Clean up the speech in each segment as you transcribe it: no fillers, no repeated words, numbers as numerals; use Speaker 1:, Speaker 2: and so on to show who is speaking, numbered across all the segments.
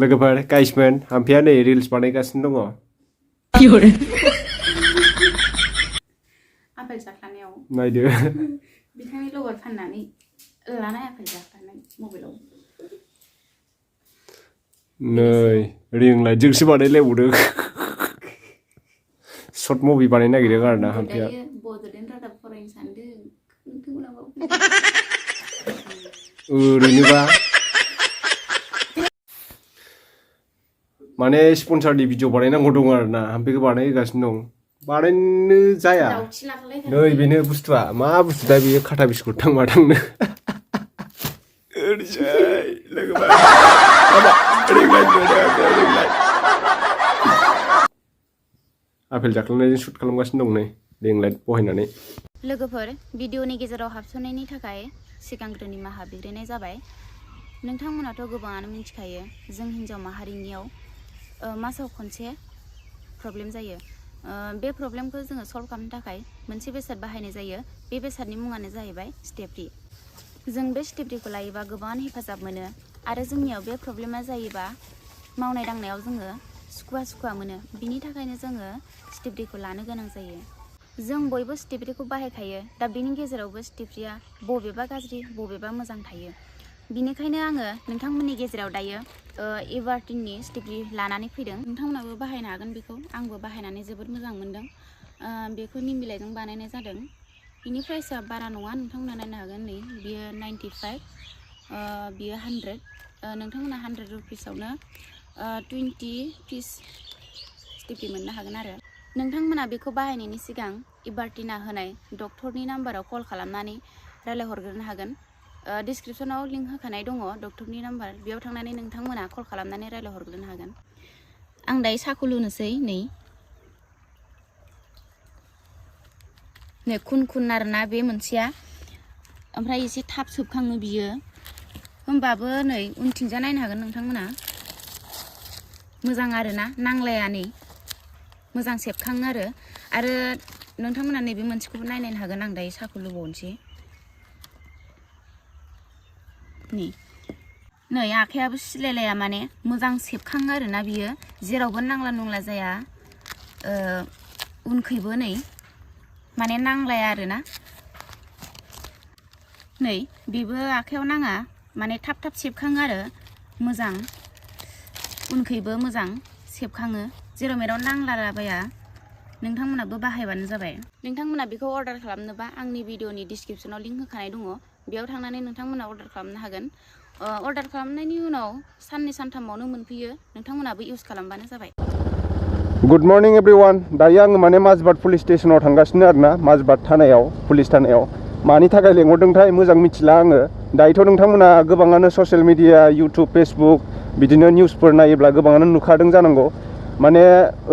Speaker 1: लोगोफोर गाइसमोन हाम्फिया नै रिल्स बानायगासिनो दङ
Speaker 2: आपेल जाख्लानायाव
Speaker 1: नायदो
Speaker 2: बिथांनि लबार फाननानै लानाय आपेल जाख्लानाय मबाइलाव
Speaker 1: नै रिं लाइटजोंसो बानायलायबावदों सर्ट मुभि बानायनो नागिरदों आरोना हाम्फिया
Speaker 2: बड'लेण्ड रादाब फरायनो सानदों
Speaker 1: ओरैनोबा माने स्पन्सारनि भिडिअ बानायनांगौ दं आरोना हाम्फिखौ बानायगासिनो दं बानायनो जाया नै बेनो बुस्थुआ मा बुस्थु दा बेयो खाथा बिस्कुट थां माथांनो ओरैजाय लोगोफोर आपेल जाख्लानायजों शुट खालामगासिनो दं नै रिं लाइट बहायनानै
Speaker 2: लोगोफोर भिडिअनि गेजेराव हाबसननायनि थाखाय सिगांग्रो निमाहा बिग्रोनाय जाबाय नोंथांमोनाथ' गोबाङानो मिथिखायो जों हिन्जाव माहारिनियाव मासाव खनसे प्रब्लेम जायो बे प्रब्लेमखौ जोङो सल्भ खालामनो थाखाय मोनसे बेसाद बाहायनाय जायो बे बेसादनि मुङानो जाहैबाय स्टेफ्रि जों बे स्टेफ्रिखौ लायोबा गोबां हेफाजाब मोनो आरो जोंनियाव बे प्रब्लेमा जायोबा मावनाय दांनायाव जोङो सुखुवा सुखुवा मोनो बिनि थाखायनो जोङो स्टेफ्रिखौ लानो गोनां जायो जों बयबो स्टेफ्रिखौ बाहायखायो दा बेनि गेजेरावबो स्टेफ्रिया बबेबा गाज्रि बबेबा मोजां थायो बिनिखायनो आङो नोंथांमोननि गेजेराव दायो एभारटिननि स्टेफ्रि लानानै फैदों नोंथांमोनाबो बाहायनो हागोन बेखौ आंबो बाहायनानै जोबोद मोजां मोनदों बेखौ निम बिलाइजों बानायनाय जादों बिनि प्राइसआ बारा नङा नोंथांमोना नायनो हागोन नै बियो 95 बियो 100 नोंथांमोना 100 रुपिसावनो 20 पिस स्टेफ्रि मोननो हागोन आरो नोंथांमोना बेखौ बाहायनायनि सिगां एभारटिना होनाय डक्टरनि नाम्बाराव कल खालामनानै रायलायहरग्रोनो हागोन डिसक्रिपसनाव लिंक होखानाय दङ डक्टरनि नाम्बार बेयाव थांनानै नोंथांमोना कल खालामनानै रायलायहरग्रोनो हागोन आं दायो साहाखौ लुनोसै नै खुन खुन आरोना बे मोनसेया ओमफ्राय एसे थाब सोबखाङो बियो होमबाबो नै उनथिंजा नायनो हागोन नोंथांमोना मोजां आरोना नांलाया नै मोजां सेबखाङो आरो नोंथांमोना नैबे मोनसेखौबो नायनो हागोन आं दायो साहाखौ लुबावनोसै नै आखायाबो सिलायलाया माने मोजां सेबखाङो आरोना बियो जेरावबो नांला नुंला जाया उनखैबो नै माने नांलाया आरोना नै बेबो आखायाव नाङा माने थाब थाब सेबखाङो आरो मोजां उनखैबो मोजां सेबखाङो जेराव मेराव नांलाबाया नोंथांमोनाबो बाहायबानो जाबाय नोंथांमोना बेखौ अर्डार खालामनोबा आंनि भिडिअनि डिसक्रिपसनाव लिंक होखानाय दङ बेयाव थांनानै नोंथांमोना अर्डार खालामनो हागोन अर्डार खालामनायनि उनाव साननै सानथामावनो मोनफैयो नोंथांमोनाबो इउज खालामबानो जाबाय
Speaker 1: गुड मर्निं एभ्रिवान दायो आङो माने माजबाट पुलिस स्टेशनाव थांगासिनो आरोना माजबाट थानायाव पुलिस थानायाव मानि थाखाय लेंहरदोंथाय मोजां मिथिला आङो दायोथ' नोंथांमोना गोबाङानो ससियेल मिडिया इउटुब फेसबुक बिदिनो निउसफोर नायोब्ला गोबाङानो नुखादों जानांगौ माने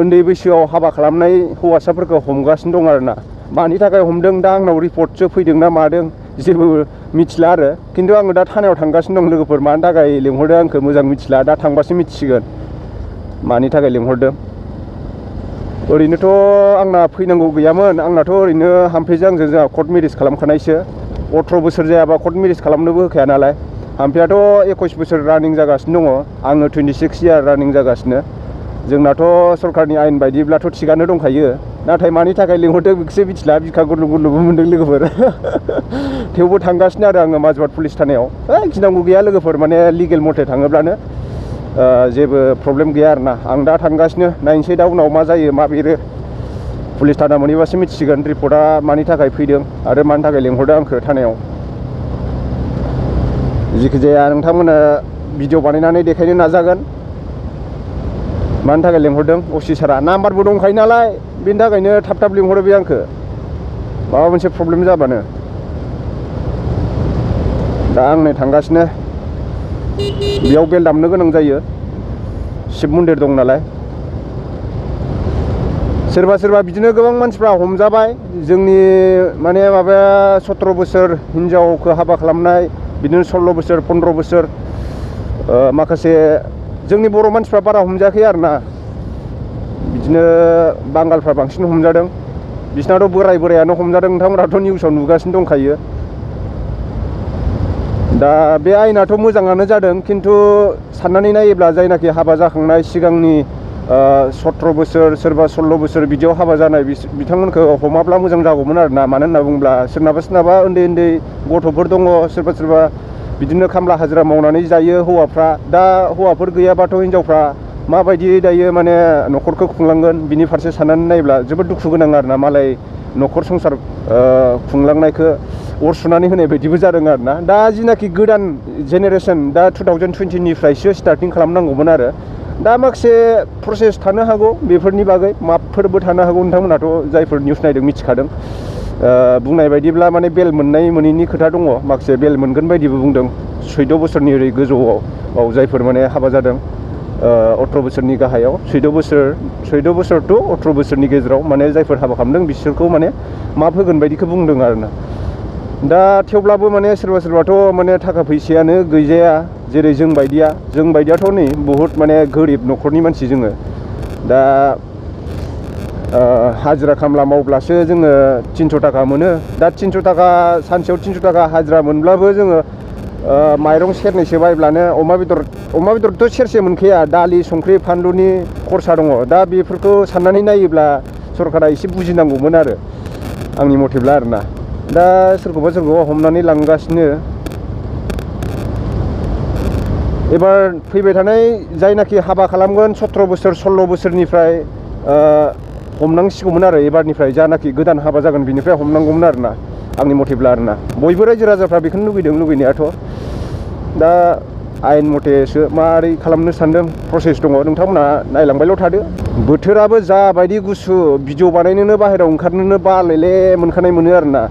Speaker 1: उन्दै बैसोआव हाबा खालामनाय हौवासाफोरखौ हमगासिनो दं आरोना मानि थाखाय हमदों दा आंनाव रिपर्टसो फैदों ना मादों जेबो मिथिला आरो खिन्थु आङो दा थानायाव थांगासिनो दं लोगोफोर मानि थाखाय लेंहरदों आंखौ मोजां मिथिला दा थांबासो मिथिसिगोन मानि थाखाय लेंहरदों ओरैनोथ' आंना फैनांगौ गैयामोन आंनाथ' ओरैनो हाम्फिजों आंजों जोंहा कर्ट मेरिज खालामखानायसो 18 बोसोर जायाबा कर्ट मेरिज खालामनोबो होखाया नालाय हाम्फियाथ' 21 बोसोर रानिं जागासिनो दङ आङो 26 इयार रानिं जागासिनो जोंनाथ' सरकारनि आयेन बायदिब्लाथ' थिगानो दंखायो नाथाय मानि थाखाय लेंहरदों बेखौसो मिथिला बिखा गुरलु गुरलुबो मोनदों लोगोफोर थेवबो थांगासिनो आरो आङो माजबाट पुलिस थानायाव गिनांगौ गैया लोगोफोर माने लिगेल मथे थाङोब्लानो जेबो प्रब्लेम गैया आरोना आं दा थांगासिनो नायनोसै दा उनाव मा जायो मा बेरो पुलिस थाना मोनहैबासो मिथिसिगोन रिपर्टआ मानि थाखाय फैदों आरो मानि थाखाय लेंहरदों आंखौ थानायाव जिखि जाया नोंथांमोना भिडिअ बानायनानै देखायनो नाजागोन मानि थाखाय लेंहरदों असि सारा नाम्बारबो दंखायो नालाय बेनि थाखायनो थाब थाब लेंहरो बे आंखौ माबा मोनसे प्रब्लेम जाबानो दा आं नै थांगासिनो बेयाव बेल दामनो गोनां जायो शिब मन्दिर दं नालाय सोरबा सोरबा बिदिनो गोबां मानसिफ्रा हमजाबाय जोंनि माने माबाया 17 बोसोर हिनजावखौ हाबा खालामनाय बिदिनो 16 बोसोर 15 बोसोर माखासे जोंनि बर' मानसिफ्रा बारा हमजायाखै आरोना बिदिनो बांगालफ्रा बांसिन हमजादों बिसनाथ' बोराय बोरायानो हमजादों नोंथांमोनाथ' निउसाव नुगासिनो दंखायो दा बे आयेनाथ' मोजाङानो जादों खिन्थु साननानै नायोब्ला जायनाखि हाबा जाखांनाय सिगांनि 17 बोसोर सोरबा 16 बोसोर बिदियाव हाबा जानाय बिथांमोनखौ हमाब्ला मोजां जागौमोन आरोना। मानो होनना बुङोब्ला सोरनाबा उन्दै उन्दै गथ'फोर दङ, सोरबा बिदिनो खामला हाजिरा मावनानै जायो हौवाफ्रा। दा हौवाफोर गैयाबाथ' हिनजावफ्रा माबायदि दायो माने न'खरखौ खुंलांगोन बिनि फारसे साननानै नायोब्ला जोबोद दुखु गोनां आरोना। मालाय न'खर संसार खुंलांनायखौ अर सुनानै होनाय बायदिबो जादों आरोना। दा जिनाखि गोदान जेनेरेसन दा 2020निफ्रायसो स्टार्टिं खालामनांगौमोन आरो। दा माखासे प्रसेस थानो हागौ बेफोरनि बागै माफोरबो थानो हागौ। नोंथांमोनाथ' जायफोर निउस नायदों मिथिखादों। बुंनाय बायदिब्ला माने बेल मोननाय मोनैनि खोथा दङ। माखासे बेल मोनगोन बायदिबो बुंदों 14 बोसोरनि ओरै गोजौआव जायफोर माने हाबा जादों 18 बोसोरनि गाहायाव 14 बोसोर टु 18 बोसोरनि गेजेराव माने जायफोर हाबा खालामदों बिसोरखौ माने माफ होगोन बायदिखौ बुंदों आरोना। दा थेवब्लाबो माने सोरबाथ' माने थाखा फैसायानो गैजाया, जेरै जों बायदियाथ' नै बहुद माने गोरिब न'खरनि मानसि जोङो। दा हाजिरा खामला मावब्लासो जोङो 300 थाखा मोनो। दा 300 थाखा सानसेयाव 300 थाखा हाजिरा मोनब्लाबो जोङो माइरं सेरनैसो बायब्लानो अमा बेदरथ' सेरसे मोनखाया, दालि संख्रि फानलुनि खरसा दङ। दा बेफोरखौ साननानै नायोब्ला सरकारा एसे बुजिनांगौमोन आरो आंनि मथेब्ला आरोना। दा सोरखौबा हमनानै लांगासिनो। एबार फैबाय थानाय जायनाखि हाबा खालामगोन 17 बोसोर 16 बोसोरनिफ्राय हमनांसिगौमोन आरो। एबारनिफ्राय जानाखि गोदान हाबा जागोन बिनिफ्राय हमनांगौमोन आरोना आंनि मथेब्ला आरोना। बयबो रायजो राजाफ्रा बेखौनो लुगैदों लुगैनायाथ'। दा आयेन मथेसो मारै खालामनो सानदों, प्रसेस दङ। नोंथांमोना नायलांबायल' थादो। बोथोराबो जाबायदि गुसु, भिडिअ बानायनोनो बाहेरायाव ओंखारनोनो बालेले मोनखानाय मोनो आरोना।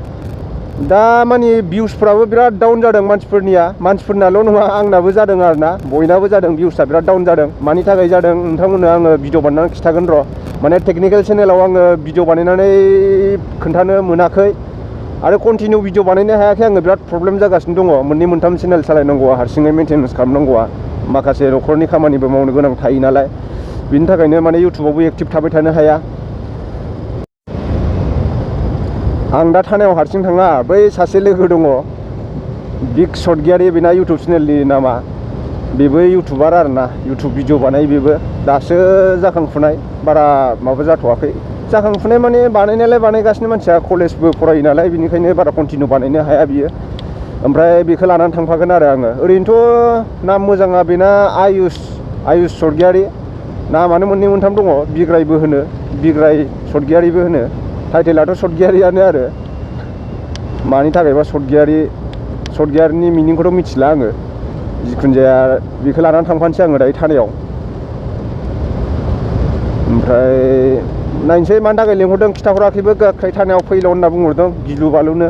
Speaker 1: दा माने भिउसफ्राबो बिराद डाउन जादों मानसिफोरनाल' नङा, आंनाबो जादों आरोना। बयनाबो जादों, भिउसआ बिराद डाउन जादों। मानि थाखाय जादों नोंथांमोननो आङो भिडिअ बानायनानै खिन्थागोन र'। माने टेकनिकेल चेनेलाव आङो भिडिअ बानायनानै खोन्थानो मोनाखै आरो कन्टिनिउ भिडिअ बानायनो हायाखै। आङो बिराद प्रब्लेम जागासिनो दङ। 2-3 चेनेल सालायनांगौआ, हारसिङै मेनटेनेन्स खालामनांगौआ, माखासे न'खरनि खामानिबो मावनो गोनां थायो नालाय। बिनि थाखायनो माने इउटुबावबो एक्टिभ थाबाय थानो हाया। आं दा थानायाव हारसिं थाङा, बै सासे लोगो दङ बिग सर्टगियारि, बेना इउटुब चेनेलनि नामा। बेबो इउटुबार आरोना, इउटुब भिडिअ बानायो बेबो। दासो जाखांफुनाय, बारा माबा जाथ'वाखै। जाखांफुनाय माने बानायनायालाय बानायगासिनो, मानसिया कलेजबो फरायो नालाय बिनिखायनो बारा कन्टिनिउ बानायनो हाया बियो। ओमफ्राय बेखौ लानानै थांफागोन आरो आङो। ओरैनोथ' नाम मोजाङा बेना आयुष सर्टगियारि। नामानो 2-3 दङ, बिग्रायबो होनो, बिग्राय सर्टगियारिबो होनो। टाइटेलाथ' सर्टगियारियानो आरो। मानि थाखायबा सर्टगियारिनि मिनिंखौथ' मिथिला आङो। जिखुनु जाया बेखौ लानानै थांफानोसै आङो दायो थानायाव। ओमफ्राय नायनोसै मानि थाखाय लेंहरदों, खिथाहराखैबो। गाख्राय थानायाव फैल' होनना बुंहरदों, गिलु बालुनो।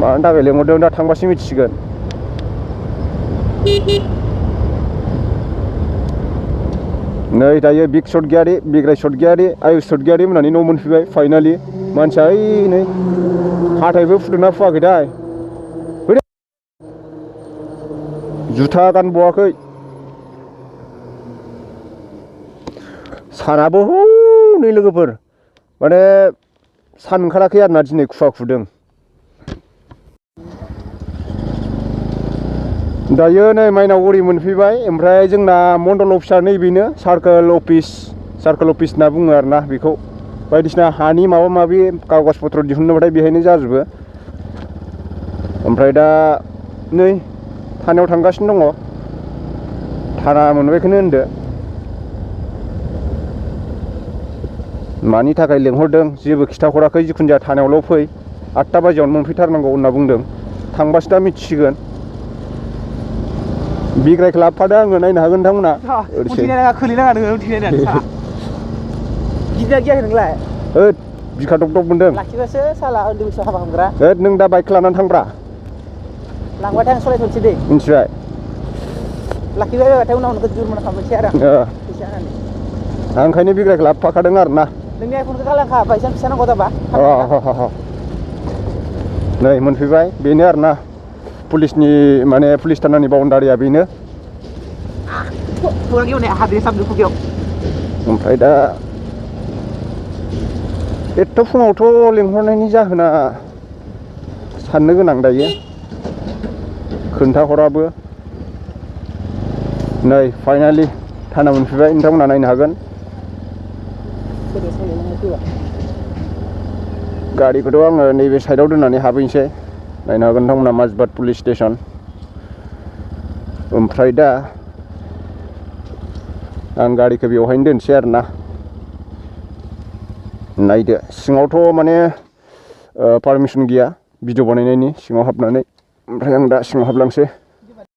Speaker 1: मानि थाखाय लेंहरदों दा थांबासो मिथिसिगोन। नै दायो बिग सर्टगियारि, बिग्राय सर्टगियारि, आयुष सर्टगियारि मोननानै न' मोनफैबाय फाइनालि। मानसिया ओइ नै हाथायबो फुदोंना फुवाखैथाय, जुथा गानबावाखै। सानाबो हनै लोगोफोर माने सान ओंखाराखै आरोना, दिनै खुवा खुदों। दायो नै माइनावगुरि मोनफैबाय। ओमफ्राय जोंना मण्डल अफिसा नैबेनो, सार्कोल अफिस होनना बुङो आरोना बेखौ। बायदिसिना हानि माबा माबि कागज पत्र दिहुननोबाथाय बेहायनो जाजोबो। ओमफ्राय दा नै थानायाव थांगासिनो दङ। थाना मोनबायखौनो होनदो। मानि थाखाय लेंहरदों जेबो खिथाहराखै। जिखुनु जाया थानायावल' फै, 8टा बाजियावनो मोनफैथारनांगौ होनना बुंदों। थांबासो दा मिथिसिगोन। बिग्रायखौ लाबोफादो, आङो नायनो हागोन नोंथांमोना।
Speaker 3: खोलैनाङा नोङो गिदिर गियाखै नोंलाय?
Speaker 1: होद बिखा दब मोनदों।
Speaker 3: लाखिबासो साला उन्दै बैसोआव हाबा खालामग्रा।
Speaker 1: होद नों दा बाइकखौ लानानै थांब्रा।
Speaker 3: लांबाथाय आं सलायथ'नोसै दे।
Speaker 1: मिथिबाय?
Speaker 3: लाखिबाय बायबाथाय उनाव नोंखौ जुरिमाना खालामनोसै आरो आं फैसा होनानै।
Speaker 1: आं ओंखायनो बिग्रायखौ लाबोफाखादों आरोना।
Speaker 3: नोंनि आइफनखौ गालांखा, बायसान्स फैसा नांगौ जाबा।
Speaker 1: नै मोनफैबाय, बेनो आरोना पुलिसनि माने पुलिस थानानि बाउन्डारिया बेनो। ओमफ्राय दा एथ' फुङावथ' लेंहरनायनि जाहोना साननो गोनां दायो। खोन्थाहराबो। नै फाइनालि थाना मोनफैबाय, नोंथांमोना नायनो हागोन। गारिखौथ' आङो नैबे साइडआव दोननानै हाबहैनोसै। नायनो हागोन नोंथांमोना माजबाट पुलिस स्टेसन। ओमफ्राय दा आं गारिखौ बेवहायनो दोनसै आरोना। नायदो सिङावथ' माने पारमिसन गैया भिडिअ बानायनायनि सिङाव हाबनानै। ओमफ्राय आं दा सिङाव हाबलांसै।